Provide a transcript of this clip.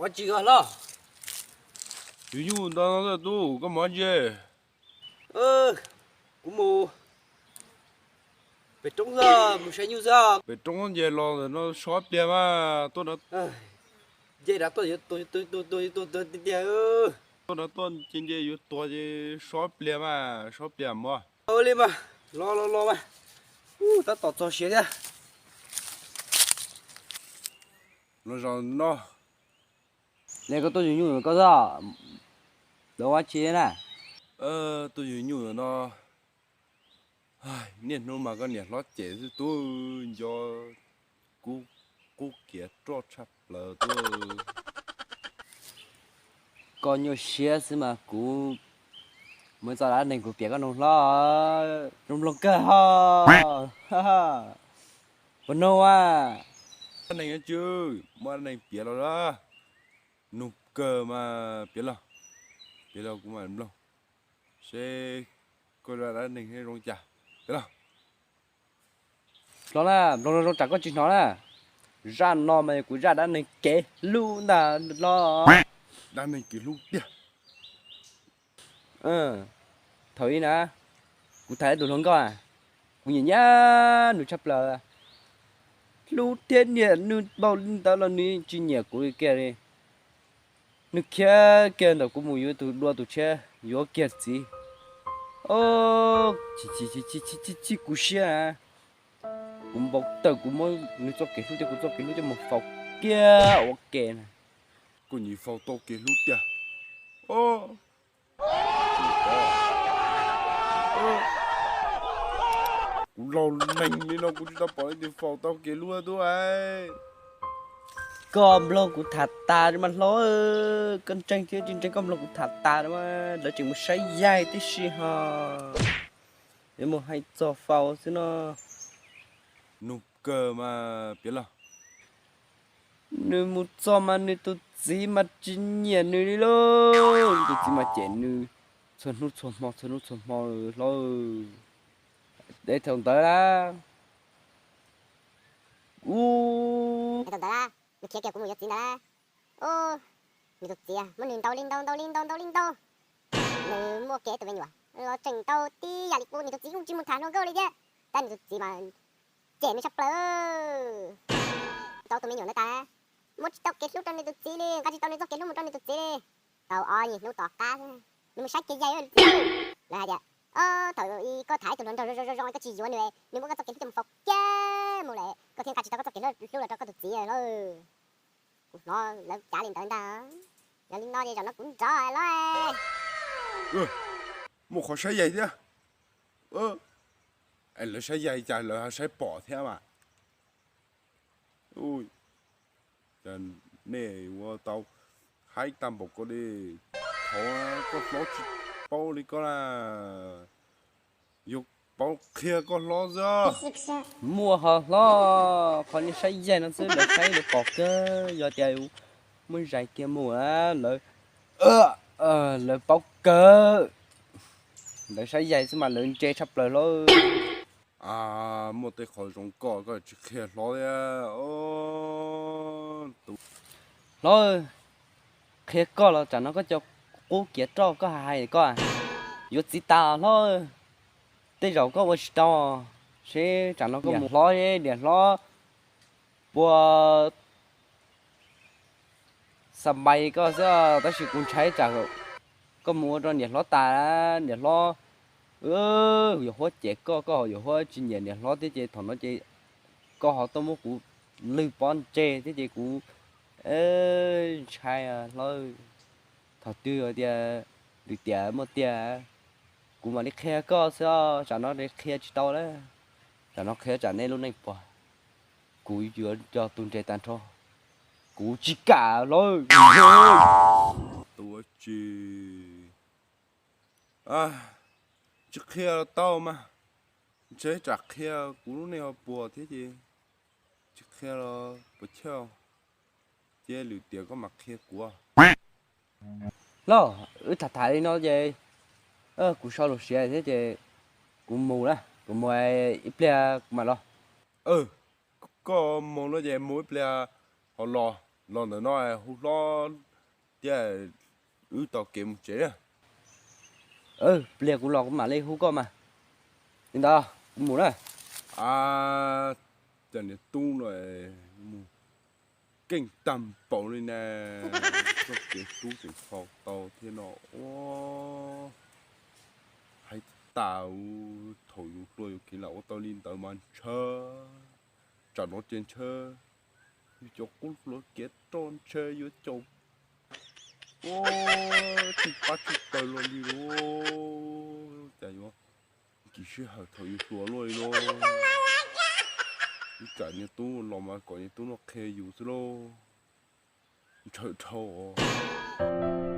Ua tsi os hlob? Yus nyuj ntau no tub, koj mus dab tsi? Kuv mus pem roob xwb, mus saib nyuj xwb. Pem roob nce los ntawm no sab pliag mas tuaj no. Nce rov tuaj yuav tuag tiag tiag. Tuaj no tuaj nce nce yuav tuag ces sab pliag mas sab pliag mas. Ua li mas, los los los mas. Tab tom txog siav thiab. Los zaum no. Ne koj tuaj yug nyuj koj xwb, lawv ua tsi na? Tuaj yug nyuj no. Niaj hnub mas koj niam hlob cem xwb tub, nco kub kiav roj tshaj plaws tub. Koj nyuaj siab xwb mas kuv muaj txoj dab neeg kuv piav koj noog hlob, zoo mloog kawg ho. Puas noog a? Dab neeg tsw, muaj dab neeg piav los, nug kawg mas piav los, piav los kuv mam mloog seb koj zaj dab neeg zoo cas. Piav los. Hlob na, mloog zoo zoo tsam koj tsis hnov na. Zaj no mas yog kuv zaj dab neeg kev hlub ntag hlob. Dab neeg kev hlub tiag. Thaum ub na, kuv tham ib tus hluas nkauj, kuv nyiam nyiam nws tshaj plaws, hlub thiab nyiam nws npaum li ntawd los nws tsis nyiam kuv li kiag li. Nws khiav kiag ntawm kuv mus yuav tus dua tus tshiab, yuav kiag txiv. Chim chim chim kuv siab na. Kuv npau taws kuv muab nws txoj kev hlub thiab kuv txoj kev hlub coj mus faus kiag ua ke na. Koj nyiam faus tau kev hlub tiag. Kuv laus neeg li no kuv tsis tau pom leej twg faus tau kev hlub tub. Koj mloog kuv tham tas mas hlob, koj ntseeg thiab tsis ntseeg koj mloog kuv tham tas mas lawv tseem mus saib yaig tib si ho. Yuav mus hais txog faus xwb no. Nug kawg mas piav los. Nws mus txog mas nws tus txiv mas tsis nyiam nws li lauj. Nws tus txiv mas cem nws txhua hnub txhua hmo txhua hnub txhua hmo hlob. Thaum ntawd na, thaum ntawd na, nws khiav kiag kuv mus yuav txiv ntawd na. Nws tus txiv muab nws ntaus li ntaus ntaus li ntaus ntaus li ntaus. Nws muaj kiag tus me nyuam los tseem tau tib yam li kuv, nws tus txiv yeej tsis mus tham hluas nkauj li thiab, tab nws tus txiv mas cem nws tshaj plaws. Tau tus me nyuam ntawd tas, muab tsis tau kev hlub rau nws tus txiv li, nqa tsis tau nws txoj kev hlub mus rau nws tus txiv li. Tau ob nyuag hnub tom qab, nws mus saib kiag yaig li thiab. Lawv hais tias, o, thaum koj tham ib tug hluas nraug zoo zoo zoo koj tsis yuav nws, nws muab koj txoj kev hlub coj mus faus kiag mus lawm, koj thiaj nqa tsis tau koj txoj kev hlub los rau koj tus txiv lawm. Kuv hnov lawv cav li ntawd ntag. Yog li no ces zaum no kuv nrov los. Muaj qhov saib yaig thiab. Lawv saib yaig cas lawv ho saib pom thiab mas. Cas nej ua tau haib tag npaum ko li. Thaum koj hlob tsis paub li koj na, yuav paub qhia koj hlob xwb. Muaj ho hlob, qhov nej saib yaig no xwb lawv saib lawv pom kawg, yog tias muaj zais kiag mus lawv, lawv paub kawg. Lawv saib yaig xwb mas lawv ntse tshaj plaws hlob. Muaj tej qhov zoo koj koj tsis qhia hlob thiab. Hlob, qhia koj los tsam no koj cov qub kiav roj koj hais koj yuav txiv tas hlob. Tej zaum koj ua tsis tau, seb tsam no koj mus hlob, niam hlob puas xa npais koj xwb, tab sis kuv ntshai tsam koj mus ua rau niam hlob tas, niam hlob yuav huab cem koj, koj ho yuav huab tsis nyiam niam hlob thiab ces thaum no ces koj ho tuaj muab kuv lwg pob ntseg thiab ces kuv ntshai hlob. Thaum twg tias lwm tiam muaj tiag, kuv mam li qhia koj xwb, tsam no qhia tsis tau lawm. Tsam no qhia tsam nej lub neej puas, kuv yuav coj tus nres tag nrho, kuv tsis kam hlob. Tus tsis, tsis qhia los tau mas, ntshe tsam qhia kuv lub neej ho puas thiab ces tsis qhia los puas chawj, ces lwm tiam koj mam qhia kuv. Hlob, wb tham tham li no ces kuv sau lus siav thiab ces kuv mus na, kuv mus ib pliag kuv mam los. Koj mus no ces mus ib pliag ho los. Los ntawm no hu hlob thiab, wb tau kev mus tsev na. Pliag kuv los kuv mam li hu koj mas. Li ntawd kuv mus na. A, cas niag tub no mus keej tag npaum li na. Txoj kev hlub tseem txhos tau thiab no. Ua, hais tas, thaum yus hluas yus khiav lam ua tau li ntawd mas ntshe, tsam no ces ntshe yus cov qub hluas kev roj ntshe yuav caum, ua, tsis pab tsis taws los li lauj. Cas yuav nkim sij hawm thaum yus hluas luaj li lauj. Ib tsam niag tub los mas kom niag tub no qhia yus xwb lauj. Ntshaw dhau os.